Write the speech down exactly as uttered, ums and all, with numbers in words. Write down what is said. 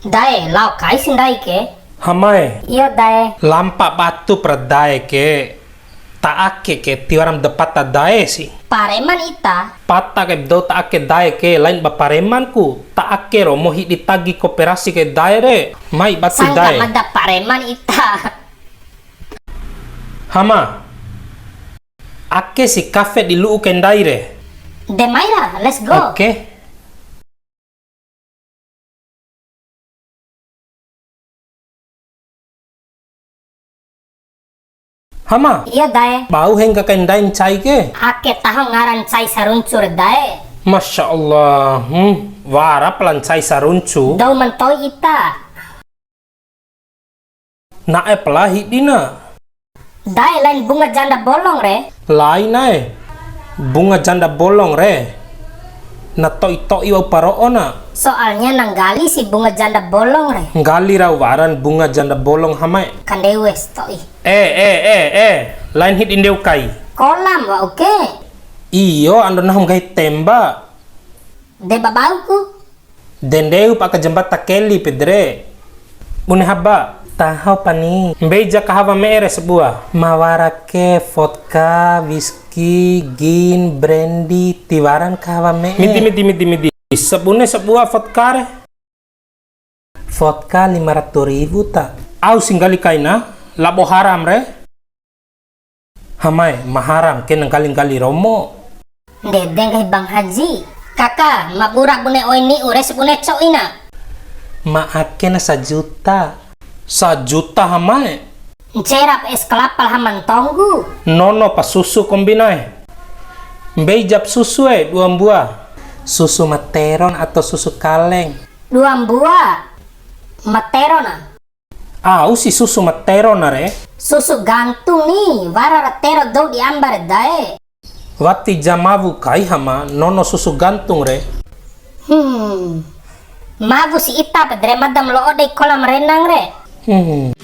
Dae, lao kai si ndai ke? Hamae. Iyo, Dae. Lampa batu pra dae ke. Ta ake ke, tiwara ma da pata dae si. Pareman ita. Pata ke dou ta ake dae ke, lain ba pareman ku. Ta ake romo hidi tagi koperasi ke dae re. Mai batu dae. Sangga mada pareman ita. Hama. Ake si kafe di lu'u ke ndai re. De mai ra, let's go. Oke. Hama. Iyo, Dae. Bau hengga kai ndai ncai ke? Ake taho ngaran ncai saruncu re, Dae. Masya Allah. Hmm, wara pala ncai saruncu. Dou ma ntoi ita. Na'e pala hidina. Dae, lain bunga janda bolong re. Lain ae. Bunga janda bolong re. Na to'i-to'i wa'u paro'o na. Soalnya na nggali si bunga janda bolong re. Nggali rau waran bunga janda bolong hamae. Kandeu es to'i. Eh, eh, eh, eh. Lain hidi ndeu kai. Kolam wa'u ke. Iyo, ando nahu nggahi temba. De babauku. De ndeu pa aka jambata keli, pede re. Bune haba. Taho pani. Mbei ja kahawa me'e re sabua. Ma wara ke vodka, whisky, gin, brandy, tiwaran kahawa me'e. Midi, midi, midi, midi. Sabune sabua vodka re? Vodka lima ratus ribu ta. Au si nggali kaina, labo haram re. Hamae, ma haram ke na nggali-nggali romo. Ndede nggahi Bang Haji. Kaka, ma bura bune oi ni'u re sabune co'ina. Ma ake na sajuta. Sajuta hamae. Ncerap es kelapa la hama ntonggu. Nono pa susu kombi nae. Mbei jap susu e, dua mbua. Susu materon atau susu kaleng? Dua mbua. Materon a. Au si susu ma tero na re. Susu gantung ni, wara ra tero dou di amba re dae. Wati ja mawu kai hama nono susu gantung re. Hmm. Mawu si ita pede re mada ma lo'o dei kolam renang re. Hmm.